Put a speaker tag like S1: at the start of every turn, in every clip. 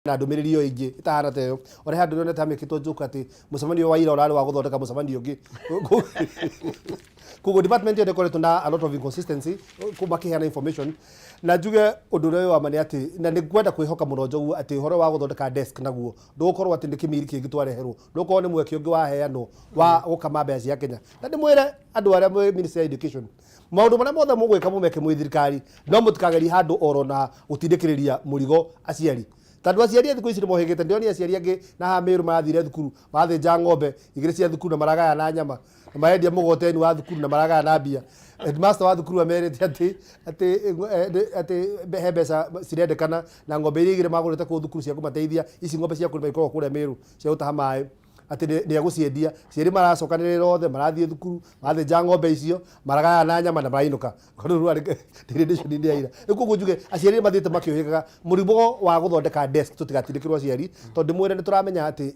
S1: Na ndũmĩrĩri ĩyo ĩngĩ ĩtahana ta ĩyo. Ona he handũ ndĩronete hamĩkĩtwo joke atĩ mũcemanio wa ira ũrarĩ wa gũthondeka mũcemanio ũngĩ. Koguo department ĩyo nĩ ĩkoretwo na a lot of inconsistency makĩheana information. Na njuge ũndũ ũrĩa wĩ wa ma nĩ atĩ, na nĩ ngwenda kwĩhoka mũno Njogu atĩ ũhoro wa gũthondeka desk naguo ndũgũkorwo atĩ nĩ kĩmiri kĩngĩ twareherwo, ndũgũkorwo nĩ mweke ũngĩ waheanwo wa gũkama mbeca cia Kenya. Na ndĩmwĩre andũ arĩa mwĩ Ministry ya Education, maũndũ marĩa mothe mũgwĩka mũmeke mwĩ thirikari, no mũtikagerie handũ oro na gũtindĩkĩrĩria mũrigo aciari, tondũ aciari a thikũ ici nĩ mohĩgĩte. Ndĩronire aciari angĩ na haha Mĩrũ marathire thukuru marathĩnja ng'ombe igĩrĩ cia thukuru na maragayana nyama na marendia mũgoteni wa thukuru na maragayana mbia. Headmaster wa thukuru amerĩte atĩ he mbeca cirendekana na ng'ombe iria igĩrĩ magũrĩte kũu thukuru cia kũmateithia, ici ng'ombe cia kũrĩma ikoragwo kũrĩa Mĩrũ cia gũtaha maĩ, atĩ nĩ egũciendia. Aciari maracokanĩrĩra othe, marathiĩ thukuru, marathĩnja ng'ombe icio, maragayana nyama na marainũka. Rĩu rwarĩ Daily Nation nĩ ya ira. Rĩu koguo njuge aciari nĩ mathiĩte makĩũhĩgaga mũrimũ wa gũthondeka desk, tũtigatindĩkĩrwo aciari, tondũ ndĩmwĩre nĩ tũramenya atĩ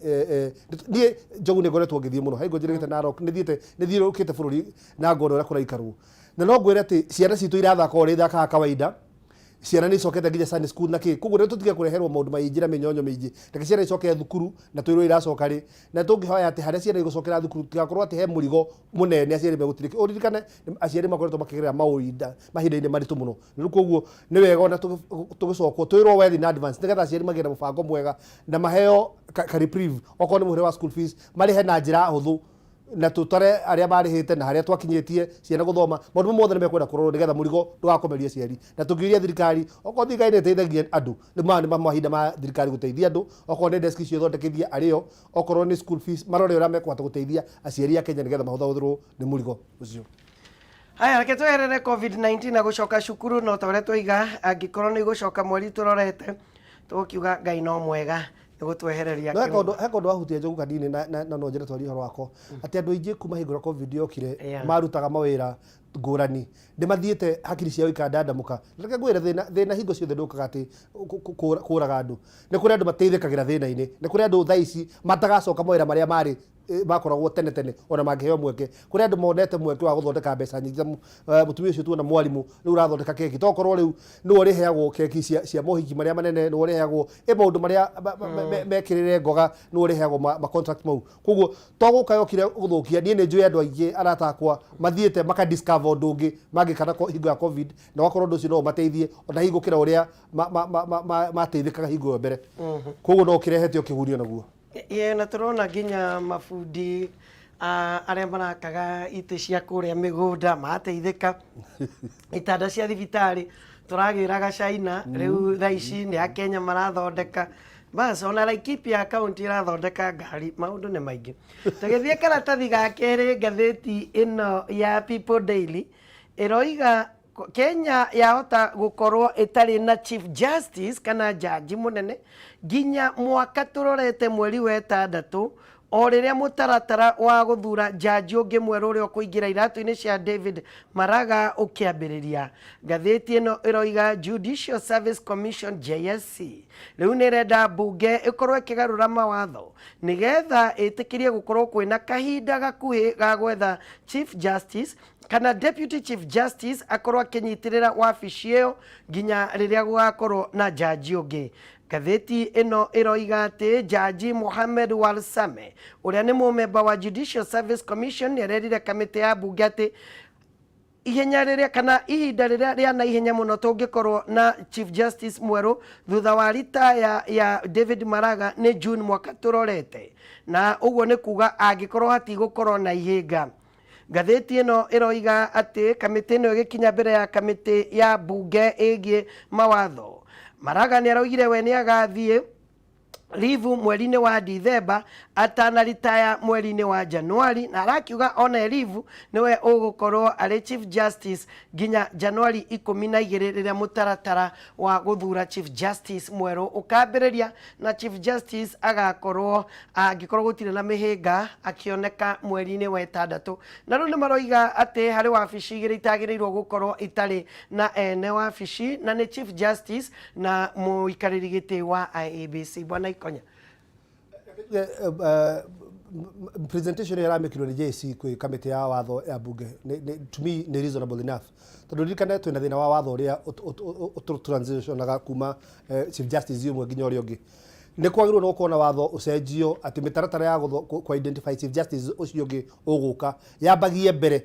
S1: niĩ Njogu nĩ ngoretwo ngĩthiĩ mũno he njĩrĩgĩte Narok, nĩ thiĩte, nĩ thiũrũrũkĩte bũrũri na ngona ũrĩa kũraikarwo, na no ngwĩre atĩ ciana citũ irathaka ũrĩa ithakaga kawaida. Ciana nĩ icokete nginya Sunday school na kĩ. Koguo rĩu tũtige kũreherwo maũndũ maingĩ na mĩnyonyo mĩingĩ. Reke ciana icoke thukuru na twĩrwo iracoka rĩ. Na tũngĩhoya atĩ harĩa ciana igũcokera thukuru tigakorwo atĩ he mũrigo mũnene aciari megũtirĩka. Ũririkane aciari makoretwo makĩgerera maũinda mahinda-inĩ maritũ mũno. Rĩu koguo nĩ wega ona tũgĩcokwo twĩrwo well in advance nĩgetha aciari magĩe na mũbango mwega na maheo ka reprieve, okorwo nĩ mũhĩrĩga wa school fees marĩhe na njĩra hũthũ, na tũtare arĩa marĩhĩte na harĩa twakinyĩtie ciana gũthoma. Maũndũ mau mothe nĩ mekwenda kũrorwo nĩgetha mũrigo ndũgakomerie aciari. Na tũngĩũria thirikari, okorwo thirikari nĩ ĩteithagia andũ, rĩu maya nĩ mahinda ma thirikari gũteithia andũ. Okorwo nĩ desk icio ĩthondekithie arĩo, okorwo nĩ school fees marore ũrĩa mekũhota gũteithia aciari a Kenya nĩgetha mahũthahũthĩrwo nĩ mũrigo ũcio.
S2: Haya, reke tweherere COVID-19 na gũcoka cukuru, no ta ũrĩa twaiga, angĩkorwo nĩ igũcoka mweri tũrorete, tũgũkiuga Ngai no mwega nĩ gũtwehereria.
S1: No he kaũndũ wahutia, Njogu, kanini, na no njĩre twarie ũhoro wako atĩ andũ aingĩ kuma hingo ĩrĩa COVID yokire marutaga mawĩra ngũrani nĩ mathiĩte hakiri ciao ikandandamũka. Reke ngwĩre, thĩna hingo ciothe ndũkaga atĩ kũraga andũ. Nĩ kũrĩ andũ mateithĩkagĩra thĩna-inĩ. Nĩ kũrĩ andũ thaa ici matagacoka mawĩra marĩa marĩ makoragwo tene tene ona mangĩheo mweke. Kũrĩ andũ monete mweke wa gũthondeka mbeca nyingĩ, ta mũtumia ũcio tuona mwarimũ rĩu ũrathondeka keki, tokorwo rĩu nĩwe ũrĩheagwo keki cia mohiki marĩa manene, nĩwe ũrĩheagwo maũndũ marĩa mekĩrĩre ngoga, nĩwe ũrĩheagwo ma contract mau. Koguo to gũka yokire gũthũkia. Niĩ nĩ njũĩ andũ aingĩ arata akwa mathiĩte maka discover ũndũ ũngĩ mangĩka na hingo ya COVID, na ũgakorwo ũndũ ũcio no ũmateithie ona hihi gũkĩra ũrĩa mateithĩkaga hingo ĩyo mbere. Koguo no ũkĩrehete ũkĩgunio naguo.
S2: Ĩĩ, na tũrona nginya mabundi arĩa marakaga itĩ cia kũrĩa mĩgũnda marateithĩka, itanda cia thibitarĩ tũragĩraga China, rĩu thaa ici nĩ Akenya marathondeka. Bas, ona Laikipia County ĩrathondeka ngari, maũndũ nĩ maingĩ. Tũgĩthiĩ karatathi ga kerĩ, ngathĩti ĩno ya People Daily ĩroiga Kenya yahota gũkorwo ĩtarĩ na Chief Justice kana jaji mũnene nginya mwaka tũrorete mweri wa ĩtandatũ, o rĩrĩa mũtaratara wa gũthura jaji ũngĩ mwerũ ũrĩa ũkũingĩra iratũ-inĩ cia David Maraga ũkĩambĩrĩria. Ngathĩti ĩno ĩroiga Judicial Service Commission, JSC, rĩu nĩ ĩrenda mbunge ĩkorwo ĩkĩgarũra mawatho nĩgetha ĩtĩkĩrie gũkorwo kwĩna kahinda gakuhĩ ga gwetha Chief Justice kana Deputy Chief Justice akorwo akĩnyitĩrĩra wabici ĩyo nginya rĩrĩa gũgakorwo na jaji ũngĩ. Ngathĩti ĩno ĩroiga atĩ Jaji Mohamed Warsame, ũrĩa nĩ mũmemba wa Judicial Service Commission, nĩ arerire kamĩtĩ ya mbunge atĩ ihenya rĩrĩa kana ihinda rĩrĩa rĩa na ihenya mũno tũngĩkorwo na Chief Justice mwerũ thutha wa ritaya ya David Maraga nĩ June mwaka tũrorete, na ũguo nĩ kuga angĩkorwo hatigũkorwo na ihĩnga. Ngathĩti ĩno ĩroiga atĩ kamĩtĩ ĩno ĩgĩkinya mbere ya kamĩtĩ ya mbunge ĩgiĩ mawatho, Maraga nĩ araugire we nĩ agathiĩ leave mweri-inĩ wa Dithemba atanaritaya mweri-inĩ wa Januari, na arakiuga ona e leave nĩwe ũgũkorwo arĩ Chief Justice nginya Januari 12, rĩrĩa mũtaratara wa gũthura Chief Justice mwerũ ũkambĩrĩria, na Chief Justice agakorwo, angĩkorwo gũtirĩ na mĩhĩnga, akĩoneka mweri-inĩ wa ĩtandatũ. Na rĩu nĩ maroiga atĩ harĩ wabici igĩrĩ itagĩrĩirwo gũkorwo itarĩ na ene wabici, na nĩ Chief Justice na mũikarĩri gĩtĩ wa IEBC. Bwana Ikonya.
S1: Presentation ĩrĩa ĩramĩkirwo nĩ JSC kwĩ kamĩtĩ ya watho ya bunge to me nĩ reasonable enough, tondũ ririkane twĩna thĩna wa watho ũrĩa transitionaga kuma Chief Justice ũmwe nginya ũrĩa ũngĩ. Nĩ kwagĩrĩirwo nĩ gũkorwo na watho ũcenjio atĩ mĩtaratara ya kũ identify Chief Justice ũcio ũngĩ ũgũka yambagie mbere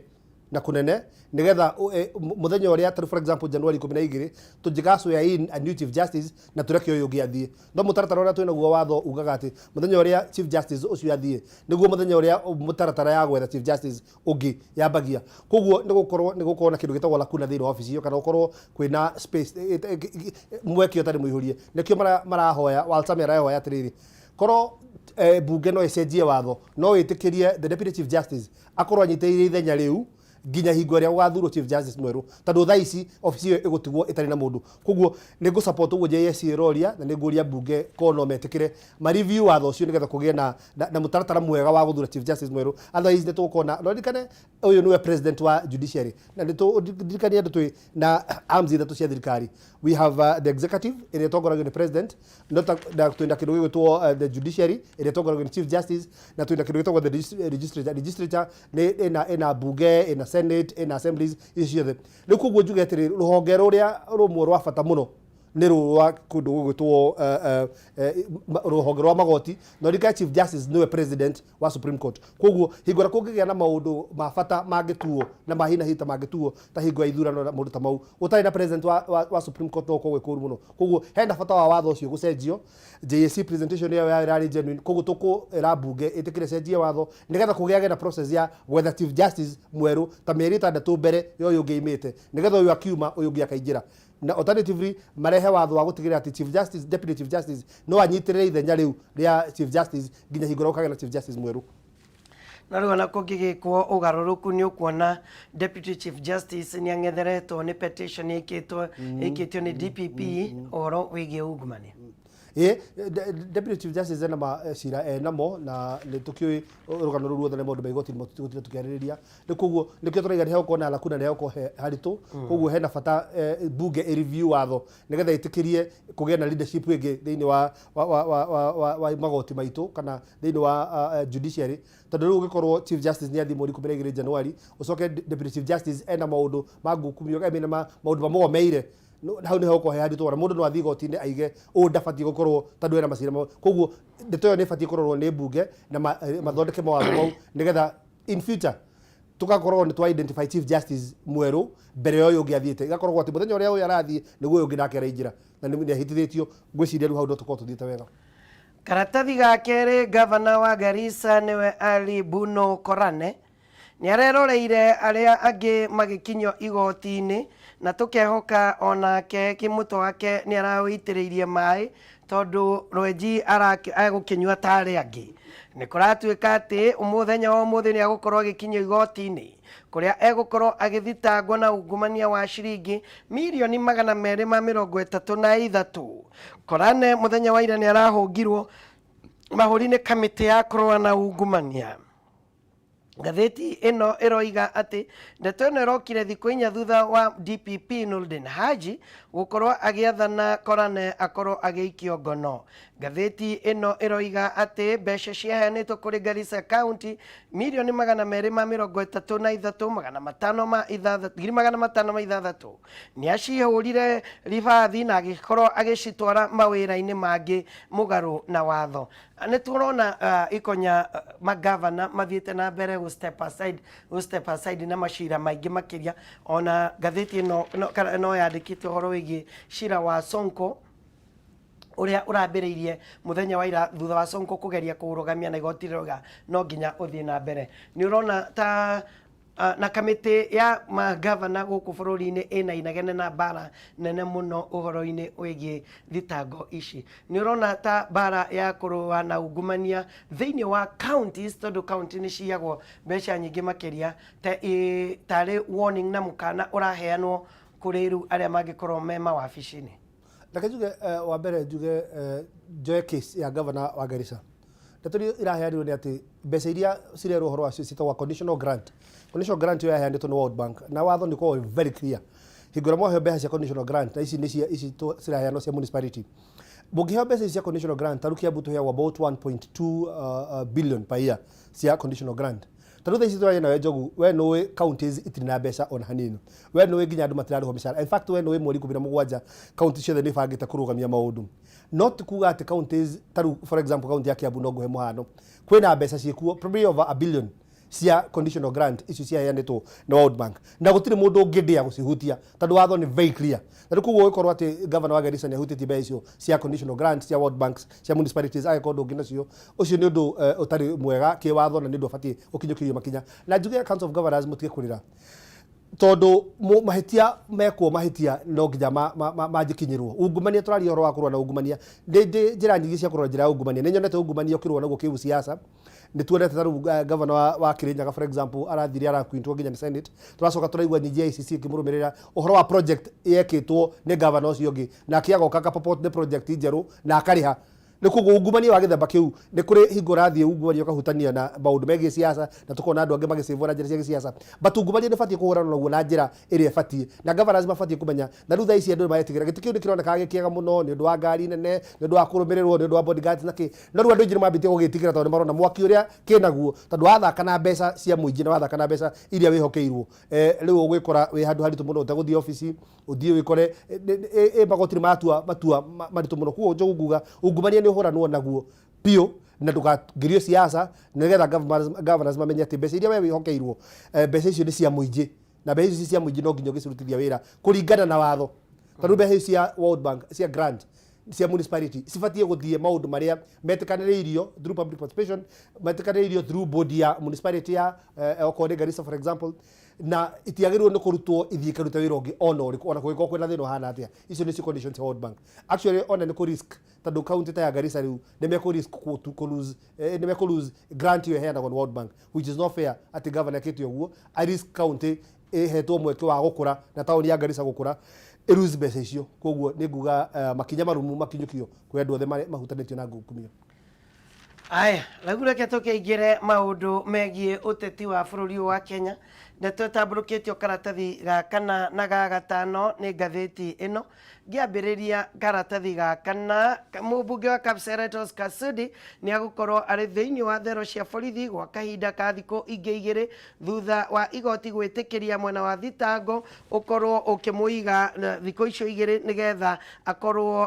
S1: na kũnene, nĩgetha mũthenya ũrĩa tarĩu, for example, January 12, tũngĩga swear in a new Chief Justice na tũreke ũyũ ũngĩ athiĩ. No mũtaratara ũrĩa twĩnaguo, watho ugaga atĩ mũthenya ũrĩa Chief Justice ũcio athiĩ nĩguo mũthenya ũrĩa mũtaratara ya gwetha Chief Justice ũngĩ yambagia. Koguo nĩ gũkorwo na kĩndũ gĩtagwo lacuna thĩinĩ wa ofici ĩyo, kana gũkorwo kwĩna space, mweke ũtarĩ mũihũrie. Nĩkĩo marahoya, Walsame arahoya atĩrĩrĩ, korwo bunge no ĩcenjie watho, no ĩtĩkĩrie the Deputy Chief Justice akorwo anyitĩrĩire ithenya rĩu nginya hingo ĩrĩa gũgathurwo Chief Justice mwerũ, tondũ thaa ici ofici ĩyo ĩgũtigwo ĩtarĩ na mũndũ. Koguo nĩ ngũ support ũguo JSC ĩroria, na nĩ ngũria bunge korwo no metĩkĩre ma review watho ũcio, nĩgetha kũgĩe na mũtaratara mwega wa gũthura Chief Justice mwerũ. Otherwise nĩ tũgũkorwo na, no ririkane ũyũ nĩwe president wa judiciary, na nĩ tũririkanie andũ twĩ na arms ithatũ cia thirikari. We have the executive, ĩrĩa ĩtongoragio nĩ president, no ta na twĩna kĩndũ gĩgwĩtwo the judiciary, ĩrĩa ĩtongoragio nĩ Chief Justice, na twĩna kĩndũ gĩtagwo the legislature. Legislature nĩ ĩna bunge, ĩna senate, ĩna assemblies, icio ciothe. Rĩu koguo njuge atĩrĩ, rũhonge rũrĩa rũmwe rwa bata mũno nĩ rũrũ rwa kũndũ gũgwĩtwo rũhonge rwa magoti. Na ririkane Chief Justice nĩwe president wa Supreme Court. Koguo hingo ĩrĩa kũngĩgĩa na maũndũ ma bata mangĩtuo na ma hina hita mangĩtuo, ta hingo ya ithurano na maũndũ ta mau, ũtarĩ na president wa Supreme Court no gũkorwo gwĩ kũũru mũno. Koguo hena bata wa watho ũcio gũcenjio. JSC presentation ĩyo yao ĩrarĩ genuine. Koguo tũkũĩra bunge ĩtĩkĩre cenjie watho, nĩgetha kũgĩage na process ya gwetha Chief Justice mwerũ ta mĩeri 6 mbere ya ũyũ ũngĩ imĩte, nĩgetha ũyũ akiuma, ũyũ ũngĩ akaingĩra. Na alternatively marehe watho wa gũtigĩrĩra atĩ Chief Justice, Deputy Chief Justice no anyitĩrĩre ithenya rĩu rĩa Chief Justice nginya hingo ĩrĩa gũkagĩa na Chief Justice mwerũ.
S2: Na rĩu ona kũngĩgĩkwo ũgarũrũku, nĩ ũkuona Deputy Chief Justice nĩ ang'etheretwo nĩ petition ĩkĩtwo ĩkĩtio nĩ DPP ũhoro wĩgiĩ ungumania.
S1: Ĩ Deputy Chief Justice ena macira enamo, na nĩ tũkĩũĩ rũgano rũu ruothe nĩ maũndũ ma igoti tũgũtinda tũkĩarĩrĩria. Nĩ koguo nĩkĩo tũraiga nĩ hegũkorwo na lacuna, nĩ hegũkorwo he haritũ. Koguo hena bata bunge ĩ review watho, nĩgetha ĩtĩkĩrie kũgĩe na leadership ĩngĩ thĩinĩ wa magoti maitũ kana thĩinĩ wa judiciary, tondũ rĩu ũgĩkorwo Chief Justice nĩ athiĩ mweri 12 January, ũcoke Deputy Chief Justice ena maũndũ ma ngukumio, ena maũndũ mamũgomeire. Hau nĩho gũkorwo he haritũ, ona mũndũ no athiĩ igoti-inĩ aige ũũ ndabatiĩ gũkorwo tondũ ena macira mau. Koguo ndeto ĩyo nĩ ĩbatiĩ kũrorwo nĩ bunge na mathondeke mawatho mau, nĩgetha in future tugakorwo nĩ twa identify Chief Justice mwerũ mbere ya ũyũ ũngĩ athiĩte, igakorwo atĩ mũthenya ũrĩa ũyũ arathiĩ nĩguo ũyũ ũngĩ nake araingĩra na nĩ ahĩtithĩtio. Ngwĩciria rĩu hau no tũkorwo tũthiĩte wega.
S2: Karatathi ga kerĩ, gavana wa Garissa nĩwe Ali Buno Korane nĩ areroreire arĩa angĩ magĩkinyio igoti-inĩ, na tũkehoka onake kĩmũtwe wake nĩ arawĩitĩrĩirie maĩ, tondũ rwenji agũkĩnyua ta arĩa angĩ. Nĩ kũratuĩka atĩ mũthenya wa ũmũthĩ nĩ agũkorwo agĩkinyio igoti-inĩ, kũrĩa egũkorwo agĩthitangwo na ungumania wa ciringi mirioni 233. Korane mũthenya wa ira nĩ arahũngirwo mahũri nĩ kamĩtĩ ya kũrũa na ungumania. Ngathĩti ĩno ĩroiga atĩ ndeto ĩno ĩrokire thikũ 4 thutha wa DPP Nurdin Haji gũkorwo agĩathana Korane akorwo agĩikio ngono. Ngathĩti ĩno ĩroiga atĩ mbeca ciaheanĩtwo kũrĩ Garissa County mirioni 233 506, 506,000, nĩ acihũrire ribathi na agĩkorwo agĩcitwara mawĩra-inĩ mangĩ mũgarũ na watho. Nĩ tũrona ikonya magavana mathiĩte na mbere gũ step aside, gũ step aside na macira maingĩ makĩria. Ona ngathĩti ĩno no yandĩkĩte ũhoro wĩgiĩ cira wa Sonko ũrĩa ũrambĩrĩirie mũthenya wa ira, thutha wa Sonko kũgeria kũũrũgamia na igoti rĩroiga no nginya ũthiĩ na mbere. Nĩ ũrona ta na kamĩtĩ ya magavana gũkũ bũrũri-inĩ ĩna inegene na mbara nene mũno ũhoro-inĩ wĩgiĩ thitango ici. Nĩ ũrona ta mbara ya kũrũa na ungumania thĩinĩ wa counties, tondũ county nĩ ciyagwo mbeca nyingĩ makĩria, ta tarĩ warning na mũkana ũraheanwo kũrĩ rĩu arĩa mangĩkorwo me mawabici-inĩ?
S1: Reke njuge, wa mbere njuge, njoe case ya governor wa Garissa. Ndeto iria iraheanirwo nĩ atĩ mbeca iria cirerwo ũhoro wacio ciĩtagwo conditional grant. Conditional grant ĩyo yaheanĩtwo nĩ World Bank, na watho nĩ ũkoragwo wĩ very clear. Hingo ĩrĩa mwaheo mbeca cia conditional grant, na ici nĩ cia ici ciraheanwo cia municipality, mũngĩheo mbeca ici cia conditional grant, ta rĩu Kiambu tũheagwo about 1.2 billion per year cia conditional grant. Tondũ thaa ici tũraria nawe, Njogu, we nũĩ counties itirĩ na mbeca ona hanini. We nũĩ nginya andũ matirarĩhwo mĩcara. In fact, we nũĩ mweri 17 county ciothe nĩ ibangĩte kũrũgamia maũndũ. No ti kuga atĩ counties ta rĩu, for example, county ya Kiambu, no ngũhe mũhano, kwĩna mbeca ciĩkuo probably over a billion cia conditional grant icio ciaheanĩtwo na World Bank, na gũtirĩ mũndũ ũngĩndĩa gũcihutia tondũ watho nĩ very clear. Na rĩu koguo gũgĩkorwo atĩ governor wa Garissa nĩ ahutĩtie mbeca icio cia conditional grant cia World Bank cia municipalities, agĩkorwo ũndũ ũngĩ nacio, ũcio nĩ ũndũ ũtarĩ mwega kĩwatho na nĩ ũndũ ũbatiĩ ũkinyũkĩrio makinya. Na njuge Council of Governors mũtige kũrĩra tondũ mahĩtia mekwo, mahĩtia no nginya manjĩkinyĩrwo. Ungumania, tũraria ũhoro wa kũrũa na ungumania, ndĩ njĩra nyingĩ cia kũrora njĩra ya ungumania. Nĩ nyonete ungumania ũkĩrũa naguo kĩũsiasa. Nĩ tuonete ta rĩu governor wa Kirinyaga, for example, arathire arakwintwo nginya nĩ Senate. Tũracoka tũraigua nyingĩ ICC ĩkĩmũrũmĩrĩra ũhoro wa project yekĩtwo nĩ governor ũcio ũngĩ, nake agoka akapropose nĩ project njerũ na akarĩha. Nĩ koguo ungumania wa gĩthemba kĩu, nĩ kũrĩ hingo ũrathiĩ ungumania ũkahutania na maũndũ megiĩ siasa, na tũkona andũ angĩ magĩcĩvwo na njĩra cia gĩsiasa, but ungumania nĩ ũbatiĩ kũhũrana naguo na njĩra ĩrĩa ĩbatiĩ, na governors mabatiĩ kũmenya. Na rĩu thaa ici andũ nĩ maretigĩra gĩtĩ kĩu nĩ kĩronekaga gĩ kĩega mũno nĩ ũndũ wa ngari nene, nĩ ũndũ wa kũrũmĩrĩrwo, nĩ ũndũ wa bodyguards na kĩ, no rĩu andũ aingĩ nĩ mambĩtie gũgĩtigĩra tondũ nĩ marona mwaki ũrĩa kĩnaguo, tondũ wathaka na mbeca cia mũingĩ na wathaka na mbeca iria wĩhokeirwo, rĩu ũgwĩkora wĩ handũ haritũ mũno ũtegũthiĩ obici ũthiĩ wĩkore magoti nĩ matua matua maritũ mũno. Koguo Njogu nguga ungumania nĩ ũhũranwo naguo biũ na ndũkangĩrio siasa, nĩgetha governors mamenye atĩ mbeca iria we wĩhokeirwo, mbeca icio nĩ cia mũingĩ, na mbeca icio cia mũingĩ no nginya ũgĩcirutithia wĩra kũringana na watho, tondũ mbeca icio cia World Bank cia grant cia municipality cibatiĩ gũthiĩ maũndũ marĩa metĩkanĩrĩirio through public participation, metĩkanĩrĩirio through board ya municipality ya okorwo nĩ Garissa, for example, na itiagĩrĩirwo nĩ kũrutwo ithiĩ ikarute wĩra ũngĩ ona ũrĩkũ, ona kũngĩkorwo kwĩna thĩna ũhana atĩa. Icio nĩcio conditions cia World Bank. Actually, ona nĩ kũ risk, tondũ county ta ya Garissa rĩu nĩ mekũ risk kũ lose, nĩ mekũ lose grant ĩyo ĩheanagwo nĩ World Bank, which is not fair atĩ governor ekĩte ũguo, a risk county ĩhetwo mweke wa gũkũra na taũni ya Garissa gũkũra, ĩlose mbeca icio. Koguo nĩ nguga makinya marumu makinyũkio kwĩ andũ othe mahutanĩtio na ngukumio.
S2: Aya, rĩu reke tũkĩingĩre maũndũ megiĩ ũteti wa bũrũri ũyũ wa Kenya. Ndeto ĩtambũrũkĩtio karatathi ga kana na ga gatano nĩ ngathĩti ĩno. Ngĩambĩrĩria karatathi ga kana, mũmbunge wa Kapseret Oscar Sudi nĩ agũkorwo arĩ thĩinĩ wa thero cia borithi gwa kahinda ka thikũ ingĩ 2 thutha wa igoti gwĩtĩkĩria mwena wa thitango ũkorwo ũkĩmũiga thikũ icio 2 nĩgetha akorwo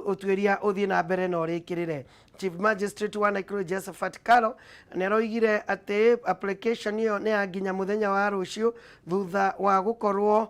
S2: ũtuĩria ũthiĩ na mbere na ũrĩkĩrĩre. Chief Magistrate wa Nakuru Josephat Karo nĩ aroigire atĩ application ĩyo nĩ ya nginya mũthenya wa rũciũ thutha wa gũkorwo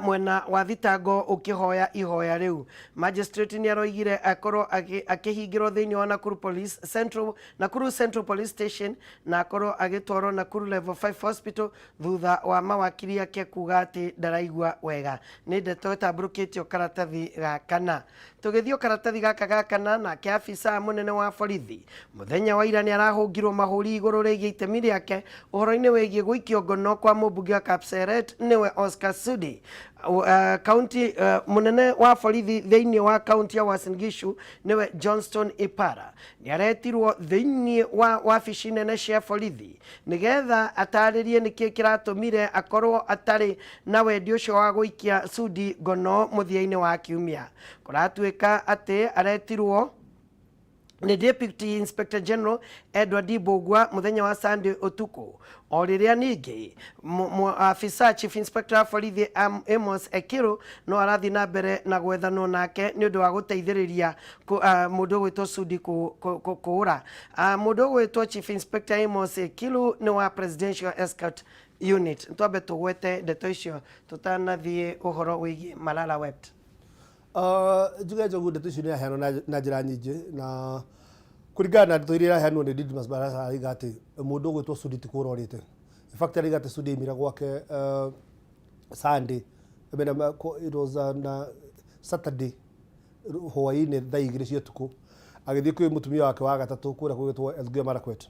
S2: mwena wa thitango ũkĩhoya ihoya rĩu. Magistrate nĩ aroigire akorwo akĩhingĩrwo thĩinĩ wa Nakuru Police Central, Nakuru Central Police Station, na akorwo agĩtwarwo Nakuru Level 5 Hospital thutha wa mawakiri ake kuga atĩ ndaraigua wega. Nĩ ndeto ĩtambũrũkĩtio karatathi ga kana. Tũgĩthiĩ karatathi gaka ga kana, nake afisa mũnene wa borithi mũthenya wa ira nĩ arahũngirwo mahũri igũrũ rĩgiĩ itemi rĩake ũhoro-inĩ wĩgiĩ gũikio ngono kwa mũmbunge wa Kapseret nĩwe Oscar Sudi. County mũnene wa borithi thĩinĩ wa county ya Uasin Gishu nĩwe Johnston Ipara nĩ aretirwo thĩinĩ wa wabici nene cia borithi nĩgetha atarĩrie nĩkĩ kĩratũmire akorwo atarĩ na wendi ũcio wa gũikia Sudi ngono mũthia-inĩ wa kiumia. Kũratuĩka atĩ aretirwo nĩ Deputy Inspector General Edward Mbugua mũthenya wa Sunday ũtukũ, o rĩrĩa ningĩ afisa Chief Inspector wa borithi Amos Ekiru no arathiĩ na mbere na gwethanwo nake nĩ ũndũ wa gũteithĩrĩria mũndũ ũgwĩtwo Sudi kũũra. Mũndũ ũgwĩtwo Chief Inspector Amos Ekiru nĩ wa Presidential Escort Unit. Twambe tũgwete ndeto icio tũtanathiĩ ũhoro wĩgiĩ Malala Wept.
S1: Njuge Njogu, ndeto icio nĩ iraheanwo na njĩra nyingĩ, na kũringana na ndeto iria iraheanwo nĩ Didmus Barasa, araiga atĩ mũndũ ũgwĩtwo Sudi ti kũra orĩte. In fact, araiga atĩ Sudi aimire gwake Sunday, I mean, it was on Saturday hwaĩ-inĩ thaa 2 cia ũtukũ, agĩthiĩ kwĩ mũtumia wake wa gatatũ kũrĩa kũgwĩtwo Elgeyo Marakwet.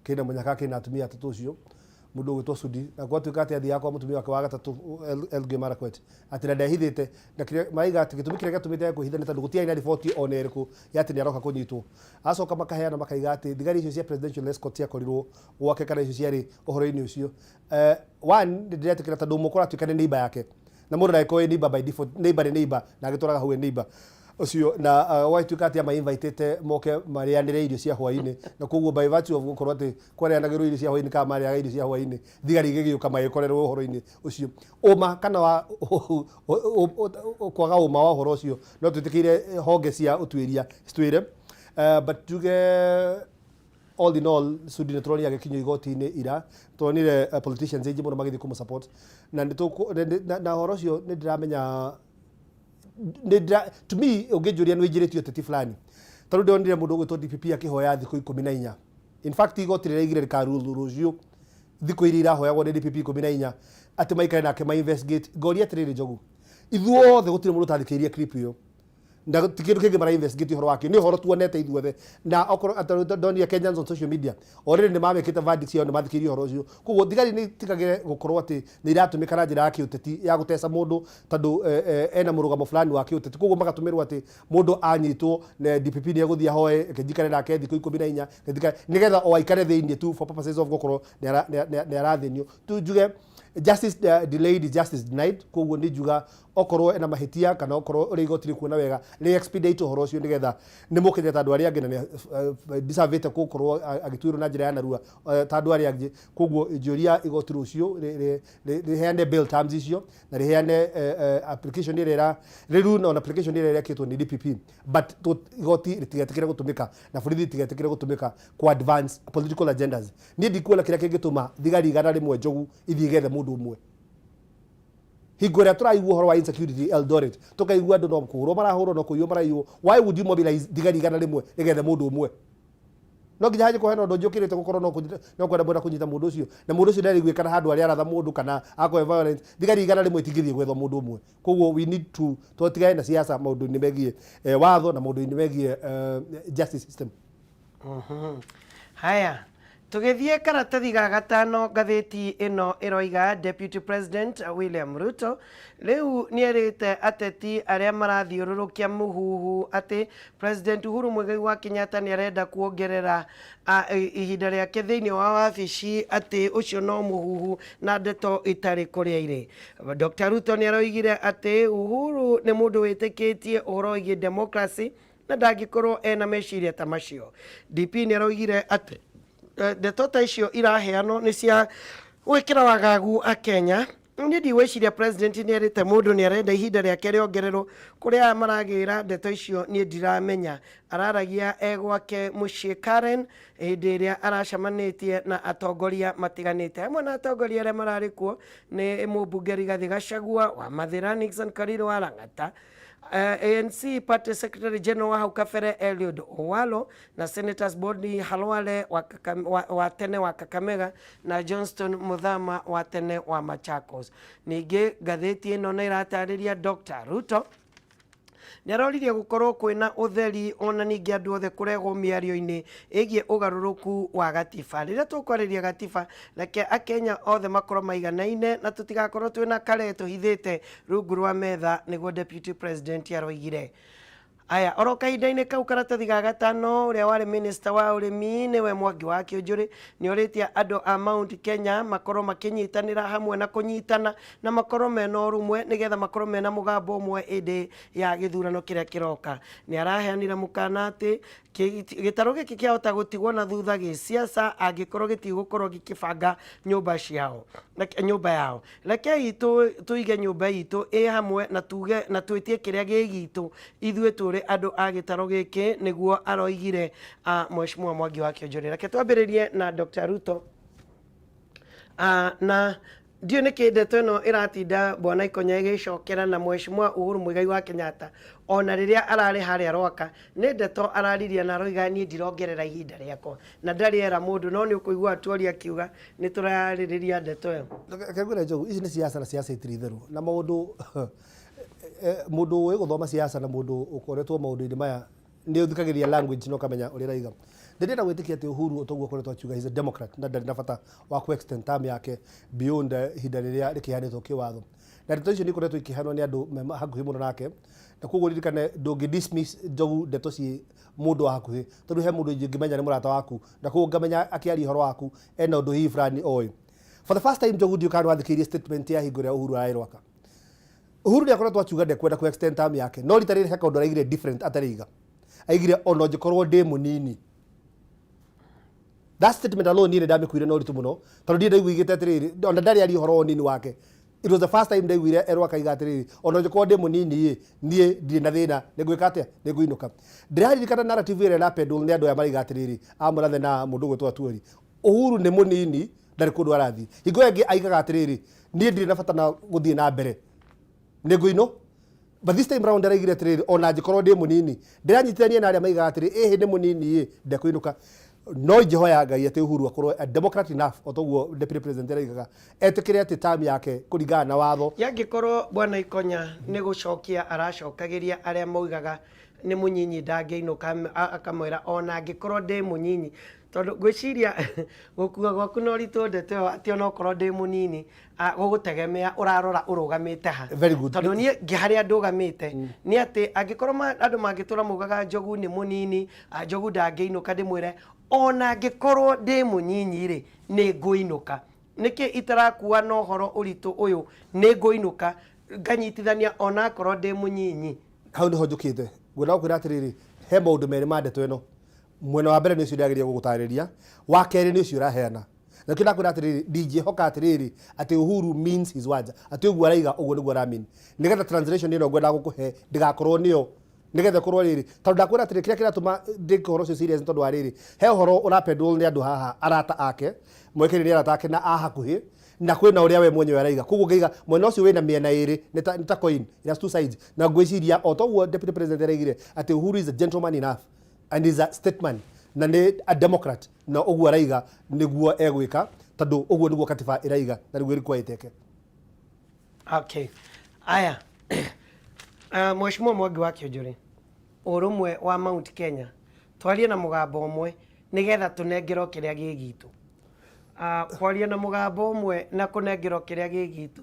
S1: Kĩna mũnyaka kĩna atumia atatũ ũcio mũndũ ũgwĩtwo Sudi, na gwatuĩka atĩ athiaga kwa mũtumia wake wa gatatũ Elgeyo Marakwet, atĩ na ndehithĩte, na kĩrĩa maraiga atĩ gĩtũmi kĩrĩa gĩatũmĩte kwĩhitha nĩ tondũ gũtiarĩ na riboti ona ĩrĩkũ ya atĩ nĩ aroka kũnyitwo. Acoka makaheana makaiga atĩ thigari icio cia presidential escort ciakorirwo gwake kana icio ciarĩ ũhoro-inĩ ũcio. One, nĩ ndĩretĩkĩra tondũ ũmwe kũratuĩka nĩ neighbor yake, na mũndũ ndangĩkorwo ĩ neighbor by default, neighbor nĩ neighbor na agĩtũraga hau ĩ neighbor. Ũcio na gwagĩtuĩka atĩ amainvitĩte moke marĩanĩre irio cia hwainĩ, na koguo by virtue of gũkorwo atĩ kwarĩanagĩrwo irio cia hwainĩ kana marĩaga irio cia hwainĩ, thigari igĩgĩũka magĩkorerwo ũhoro-inĩ ũcio. Ũma kana wa kwaga ũma wa ũhoro ũcio no twĩtĩkĩire honge cia ũtuĩria citwĩre. But tuge all in all, Sudi nĩ tũronire agĩkinyio igoti-inĩ ira, turonire politicians aingĩ mũno magĩthiĩ kũmũ support na nĩ tũkũ- na ũhoro ũcio nĩ ndĩramenya to me ũngĩnjũria nĩ ũingĩrĩtio ũteti fulani, tondũ ndĩronire mũndũ ũgwĩtwo DPP akĩhoya thikũ 14. In fact, igoti rĩraigire rĩkarule rũciũ thikũ iria irahoyagwo nĩ DPP 14 atĩ maikare nake ma investigate. Ngoria atĩrĩrĩ, Njogu, ithuothe gũtirĩ mũndũ ũtathikĩrĩirie clip ĩyo, na ti kĩndũ kĩngĩ mara investigate ũhoro wakĩo, nĩ ũhoro tuonete ithuothe. Na okorwo atĩ ndonire Kenyans on social media already nĩ mamĩkĩte verdict ciao, nĩ mathikĩrĩirie ũhoro ũcio. Koguo thigari nĩ itigagĩre gũkorwo atĩ nĩ iratũmĩka na njĩra ya kĩũteti ya gũteca mũndũ tondũ ena mũrũgamo fulani wa kĩũteti, koguo magatũmĩrwo atĩ mũndũ anyitwo na DPP nĩ egũthiĩ ahoe reke njikare nake thikũ 14, reke njikare, nĩgetha o aikare thĩinĩ tu for purposes of gũkorwo nĩ arathĩnio tu. Njuge justice delayed is justice denied. Koguo nĩ njuga okorwo ena mahĩtia kana okorwo ũrĩa igoti rĩkuona wega, rĩ expedite ũhoro ũcio nĩgetha nĩ mũkenya ta andũ arĩa angĩ na nĩ deservĩte gũkorwo agĩtuĩrwo na njĩra ya narua ta andũ arĩa angĩ. Koguo ingĩũria igoti rũciũ rĩheane bail terms icio na rĩheane application ĩrĩa ĩra rĩrune on application ĩrĩa ĩrekĩtwo nĩ DPP, but igoti rĩtigetĩkĩre gũtũmĩka na borithi rĩtigetĩkĩre gũtũmĩka ku advance political agendas. Niĩ ndikuona kĩrĩa kĩngĩtũma thigari 100 Njogu ithiĩ igethe mũndũ ũmwe hingo ĩrĩa tũraigua ũhoro wa insecurity Eldoret, tũkaigua andũ no kũhũrwo marahũrwo, no kũiywo maraiywo. Why would you mobilize thigari 100 rĩgethe mũndũ ũmwe? No nginya hanjĩ kũhena ũndũ njũkĩrĩte gũkorwo no kwenda mwenda kũnyita mũndũ ũcio, na mũndũ ũcio ndarĩiguĩkana handũ arĩa aratha mũndũ kana akoe violence. Thigari 100 itingĩthiĩ gwetha mũndũ ũmwe. Koguo we need to tũtigane na siasa maũndũ-inĩ megiĩ watho na maũndũ-inĩ megiĩ justice system.
S2: Haya, tũgĩthiĩ karatathi ga gatano, ngathĩti ĩno ĩroiga Deputy President William Ruto rĩu nĩerĩte ateti arĩa marathiũrũrũkia mũhuhu atĩ President Uhuru Muigai wa Kenyatta nĩ arenda kuongerera ihinda rĩake thĩinĩ wa wabici, atĩ ũcio no mũhuhu na ndeto itarĩ kũrĩa irĩ. Dr. Ruto nĩ aroigire atĩ Uhuru nĩ mũndũ wĩtĩkĩtie ũhoro wĩgiĩ democracy na ndangĩkorwo ena meciria ta macio. DP nĩ aroigire atĩ ndeto ta icio iraheanwo nĩ cia gwĩkĩra wagagu akenya. Niĩ ndigwĩciria president nĩ erĩte mũndũ nĩ arenda ihinda rĩake rĩongererwo. Kũrĩa maragĩra ndeto icio niĩ ndiramenya. Araragia e gwake mũciĩ Karen hĩndĩ ĩrĩa aracemanĩtie na atongoria matiganĩte. Hamwe na atongoria arĩa mararĩ kuo nĩ mũmbunge Rigathĩ Gachagua wa Mathĩra, Nixon Karirũ wa Lang'ata, ANC Party Secretary General wa hau kabere Eliud Owalo na Senators Boni Khalwale wa tene wa Kakamega na Johnston Muthama wa tene wa Machakos. Ningĩ ngathĩti ĩno nĩ ĩratarĩria Dr. Ruto nĩ aroririe gũkorwo kwĩna ũtheri ona ningĩ andũ othe kũregwo mĩario-inĩ ĩgiĩ ũgarũrũku wa gatiba. Rĩrĩa tũkwarĩria gatiba, reke akenya othe makorwo maiganaine na tũtigakorwo twĩna kare tũhithĩte rungu rwa metha, nĩguo Deputy President aroigire. Aya, oro kahinda-inĩ kau, karatathi ga gatano, ũrĩa warĩ minister wa ũrĩmi nĩwe Mwangi wa Kĩũnjũrĩ nĩ orĩtie andũ a Mount Kenya makorwo makĩnyitanĩra hamwe na kũnyitana na makorwo mena ũrũmwe nĩgetha makorwo mena mũgambo ũmwe hĩndĩ ya gĩthurano kĩrĩa kĩroka. Nĩ araheanire mũkana atĩ gĩtarũ gĩkĩ kĩahota gũtigwo na thutha gĩsiasa angĩkorwo gĩtigũkorwo gĩkĩbanga nyũmba ciao, nyũmba yao. Rekei tũige nyũmba itũ ĩ hamwe na tuge na twĩtie kĩrĩa gĩ gitũ ithuĩ tũrĩ andũ a gĩtarũ gĩkĩ, nĩguo aroigire Mheshimiwa Mwangi wa Kĩonjũrĩ. Reke twambĩrĩrie na Dr. Ruto. Na ndiũĩ nĩkĩ ndeto ĩno ĩratinda bwana Ikonya ĩgĩcokera na Mheshimiwa Uhuru Muigai wa Kenyatta ona rĩrĩa ararĩ harĩa Rwaka nĩ ndeto araririe na aroiga niĩ ndirongerera ihinda rĩakwa na ndarĩ era mũndũ, no nĩ ũkũigua Atwoli akiuga nĩ tũrarĩrĩria ndeto ĩyo.
S1: Reke ngwĩre Njogu, ici nĩ siasa na siasa itirĩ itherũ na maũndũ mũndũ ũĩ gũthoma siasa na mũndũ ũkoretwo maũndũ-inĩ maya nĩ ũthikagĩrĩria language na ũkamenya ũrĩa ĩraiga. Ndĩrenda gwĩtĩkia atĩ Uhuru o toguo akoretwo akiuga, he's a democrat na ndarĩ na bata wa kũ extend term yake beyond ihinda rĩrĩa rĩkĩheanĩtwo kĩwatho. Na ndeto icio nĩ ikoretwo ikĩheanwo nĩ andũ me hakuhĩ mũno nake, na koguo ririkane ndũngĩ dismiss Njogu ndeto ciĩ mũndũ wa hakuhĩ, tondũ he mũndũ ingĩmenya nĩ mũrata waku na koguo ngamenya akĩaria ũhoro waku ena ũndũ hihi fulani oĩ. For the first time, Njogu, ndiũĩ kana nĩ wathikĩrĩirie statement ya hingo ĩrĩa Uhuru ararĩ Rwaka. Uhuru nĩ akoretwo akiuga ndekwenda ku extend term yake, no rita rĩrĩ he kaũndũ araigire different atarĩiga. Aigire ona ũngĩkorwo ndĩ mũnini. That statement alone niĩ nĩ ndamĩkuire na ũritũ mũno, tondũ ndirĩ ndaiguigĩte atĩrĩrĩ, ona ndarĩ aria ũhoro wa ũnini wake. It was the first time ndaiguire erwo akaiga atĩrĩrĩ, ona ũngĩkorwo ndĩ mũnini ĩ, niĩ ndirĩ na thĩna, nĩ ngwĩka atĩa? Nĩ ngũinũka. Ndĩraririkana narrative ĩrĩa ĩrapendwo nĩ andũ aya maraiga atĩrĩrĩ, a Mũrathe na mũndũ ũgwĩtwo Atuori. Uhuru nĩ mũnini, ndarĩ kũndũ arathiĩ. Hingo ĩyo ĩngĩ aigaga atĩrĩrĩ, niĩ ndirĩ na bata na gũthiĩ na mbere, nĩ ngũinũ. But this time round araigire atĩrĩrĩ, ona angĩkorwo ndĩ mũnini, ndĩranyitithania na arĩa maigaga atĩrĩ, ĩhĩ nĩ mũnini ĩ, ndekũinũka. No ingĩhoya Ngai atĩ Uhuru akorwo a democrat enough, o toguo deputy president araigaga, etĩkĩre atĩ term yake kũringana na watho.
S2: Yangĩkorwo Bwana Ikonya nĩ gũcokia aracokagĩria arĩa moigaga nĩ mũnyinyi ndangĩinũka, akamwĩra ona angĩkorwo ndĩ mũnyinyi, tondũ ngwĩciria gũkua gwaku na ũritũ ndeto ĩyo atĩ onokorwo ndĩ mũnini, gũgũtegemea ũrarora ũrũgamĩte ha.
S1: Very good.
S2: Tondũ niĩ harĩa ndũgamĩte nĩ atĩ angĩkorwo andũ mangĩtũra maugaga Njogu nĩ mũnini, Njogu ndangĩinũka, ndĩmwĩre ona angĩkorwo ndĩ mũnyinyi rĩ, nĩ ngũinũka. Nĩkĩ itarakua na ũhoro ũritũ ũyũ, nĩ ngũinũka nganyitithania onakorwo ndĩ mũnyinyi.
S1: Hau nĩho njũkĩte ngwenda gũkwĩra atĩrĩrĩ, he maũndũ merĩ ma ndeto ĩno. Mwena wa mbere nĩ ũcio ndĩrageria gũgũtarĩria, wa kerĩ nĩ ũcio ũraheana. Na nĩkĩo ndakwĩra atĩrĩrĩ, ndingĩhoka atĩrĩrĩ atĩ Uhuru means his words, atĩ ũguo araiga ũguo nĩguo aramean. Nĩgetha translation ĩno ngwendaga gũkũhe ndĩgakorwo nĩyo, nĩgetha ĩkorwo rĩrĩ, tondũ ndakwĩra atĩrĩrĩ, kĩrĩa kĩratũma ndĩke ũhoro ũcio serious nĩ tondũ wa rĩrĩ, he ũhoro ũrapendwo nĩ andũ haha, arata ake, moĩkaine nĩ arata ake na a hakuhĩ, na kwĩna ũrĩa we mwenyewe araiga. Koguo ngaiga mwena ũcio wĩna mĩena ĩrĩ, nĩ ta coin, it has two sides. Na ngwĩciria o toguo deputy president araigire atĩ Uhuru is a gentleman enough and is a statesman na nĩ a democrat, na ũguo araiga nĩguo egwĩka, tondũ ũguo nĩguo katiba ĩraiga na nĩguo ĩrĩkwa ĩteke.
S2: Okay. Aya. Mheshimiwa Mwangi wa Kĩonjũrĩ, ũrũmwe wa Mount Kenya, twarie na mũgambo ũmwe nĩgetha tũnengerwo kĩrĩa gĩ gitũ. Kwaria na mũgambo ũmwe na kũnengerwo kĩrĩa gĩ gitũ,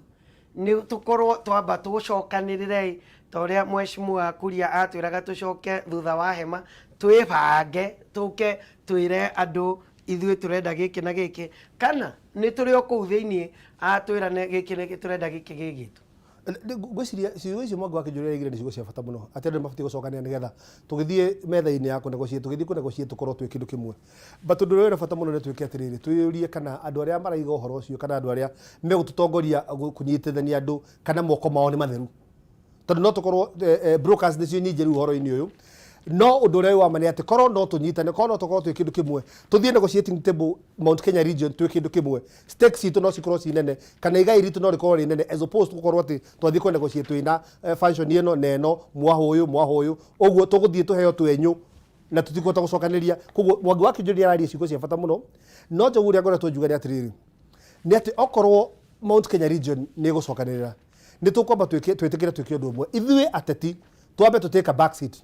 S2: nĩ tũkorwo twamba tũcokanĩrĩre ta ũrĩa Mheshimiwa Kuria atwĩraga tũcoke thutha wa hema, twĩbange, tũke twĩre andũ ithuĩ tũrenda gĩkĩ na gĩkĩ, kana nĩ tũrĩ o kũu thĩiniĩ atwĩrane gĩkĩ nĩ tũrenda gĩkĩ gĩ gitũ.
S1: Ngwĩciria ciugo icio Mwangi wa Kĩnjũri araigire nĩ ciugo cia bata mũno, atĩ andũ nĩ mabatiĩ gũcokanĩrĩra nĩgetha tũgĩthiĩ metha-inĩ ya kũ-negotiate, tũgĩthiĩ kũ-negotiate tũkorwo twĩ kĩndũ kĩmwe. But ũndũ ũrĩa wĩna bata mũno nĩ twĩke atĩrĩrĩ, twĩyũrie kana andũ arĩa maraiga ũhoro ũcio kana andũ arĩa megũtũtongoria kũnyitithania andũ kana moko mao nĩ matheru. Tondũ no tũkorwo brokers nĩcio nyingĩ rĩu ũhoro-inĩ ũyũ. No ũndũ ũrĩa wĩ wa ma nĩ atĩ korwo no tũnyitane, korwo no tũkorwo twĩ kĩndũ kĩmwe, tũthiĩ negotiating table Mount Kenya region twĩ kĩndũ kĩmwe, stakes citũ no cikorwo ci nene kana igai ritũ no rĩkorwo rĩ nene as opposed to gũkorwo atĩ twathiĩ kũ negotiate twĩna function ĩno na ĩno, mwahũ ũyũ, mwahũ ũyũ, ũguo tũgũthiĩ tũheo twenyũ na tũtikũhota gũcokanĩria. Koguo Mwangi wa Kĩnjũri nĩ araria ciugo cia bata mũno, no Njogu ũrĩa ngoretwo ngiuga nĩ atĩrĩrĩ, nĩ atĩ okorwo Mount Kenya region nĩ ĩgũcokanĩrĩra, nĩ tũkwamba twĩtĩkĩre twĩke ũndũ ũmwe. Ithuĩ ateti twambe tũ take a back seat,